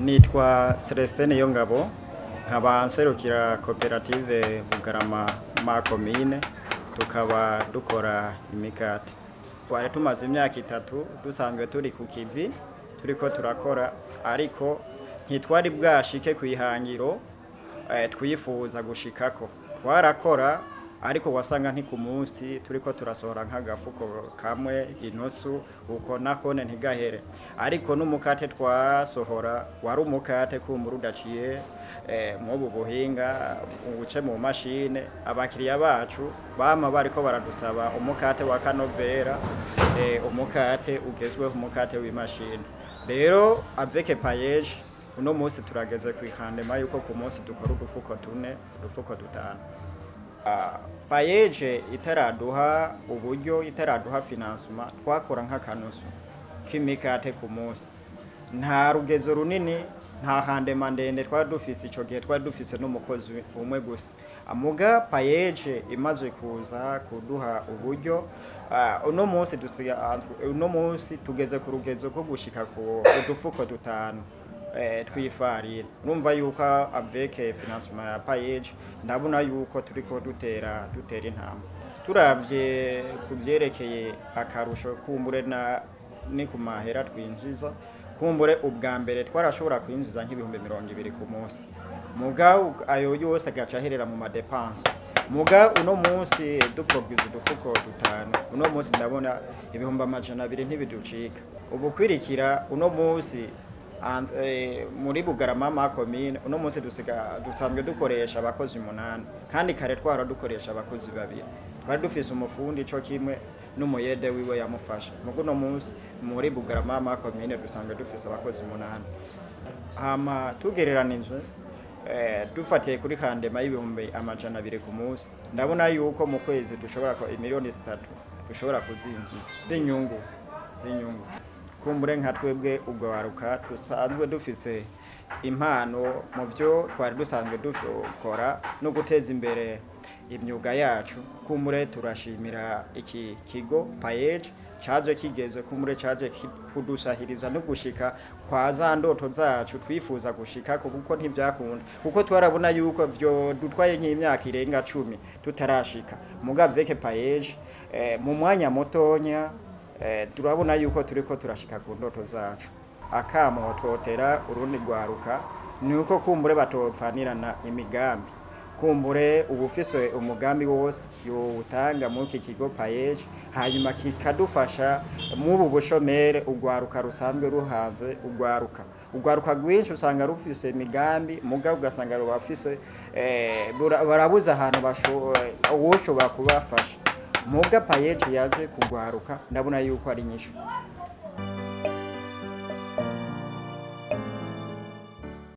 Nitwa Celestin Niyongabo, nkaba nserukira koperative Bugarama ma komine, tukaba dukora imikate. Twari tumaze imyaka 3 dusanzwe turi ku kivi turiko turakora, ariko ntitwari bwashike kwihangiro twifuza gushikako. Twarakora ariko wasanga nti ku munsi turiko turasohora nk'agafuko kamwe inusu, uko nakone ntigahere. Ariko n'umukate twasohora wari umukate kumbura udaciye mw'ubu buhinga uce mu mashine. Abakiriya bacu bama bariko baradusaba umukate wa kanovera, umukate ugezweho, umukate w'imashine. Rero avec PAEEJ uno munsi turageze kw'ihandema yuko ku munsi dukora udufuko 4, udufuko 5. PAEEJ itaraduha uburyo, itaraduha financement, twakora nk'akanusu k'imikate ku munsi. Nta rugezo runini, nta handema ndende twari dufise ico gihe, twari dufise n'umukozi umwe gusa. Muga PAEEJ imaze kuza kuduha uburyo, uno munsi tugeze ku rugezo rwo gushika ku udufuko 5 twifarine. Urumva yuko avec financement ya PAEEJ ndabona yuko turiko dutera intambwe. Turavye kuvyerekeye akarusho kumbure na ni ku mahera twinjiza, kumbure ubwa mbere twarashobora kwinjiza nk'ibihumbi 20 ku munsi, muga ayo yose agaca aherera mu madepense. Muga uno munsi duproduce udufuko 5, uno munsi ndabona 200,000 ntibiducika. Ubukwirikira uno munsi muri Bugarama ma komine uno munsi dusanzwe dukoresha abakozi 8, kandi kare twara dukoresha abakozi 2. Twari dufise umufundi co kimwe n'umuyede wiwe yamufasha. Mugo uno munsi muri Bugarama ma komine dusanzwe dufise abakozi 8. Hama tugereranije dufatiye kuri kandema y'200,000 ku munsi, ndabona yuko mu kwezi dushobora ko imiliyoni 3 dushobora kuzinjiza z'inyungu. Kumbure nka twebwe ugwaruka dusanzwe dufise impano mu byo twari dusanzwe dukora no guteza imbere imyuga yacu, kumbure turashimira iki kigo PAEEJ caje kigeze, kumbure caje kudusahiriza no gushika kwa za ndoto zacu twifuza gushika, kuko ntivyakunda, kuko twarabona yuko vyo dutwaye nk'imyaka irenga 10 tutarashika. Muga avec PAEEJ mu mwanya mutonya turabona yuko turiko turashika ku ndoto zacu. Akamo twotera urundi rwaruka ni uko kumbure batopfanirana imigambi, kumbure ubufise umugambi wose yowutanga muri iki kigo PAEEJ, hanyuma kikadufasha mubu bushomere ugwaruka rusanzwe ruhanze. Ugwaruka rwinshi usanga rufise imigambi, muga ugasanga rubafise barabuze ahantu uwoshobora kubafasha. Muga PAEEJ yaje kugwaruka, ndabona yuko ari nyishu.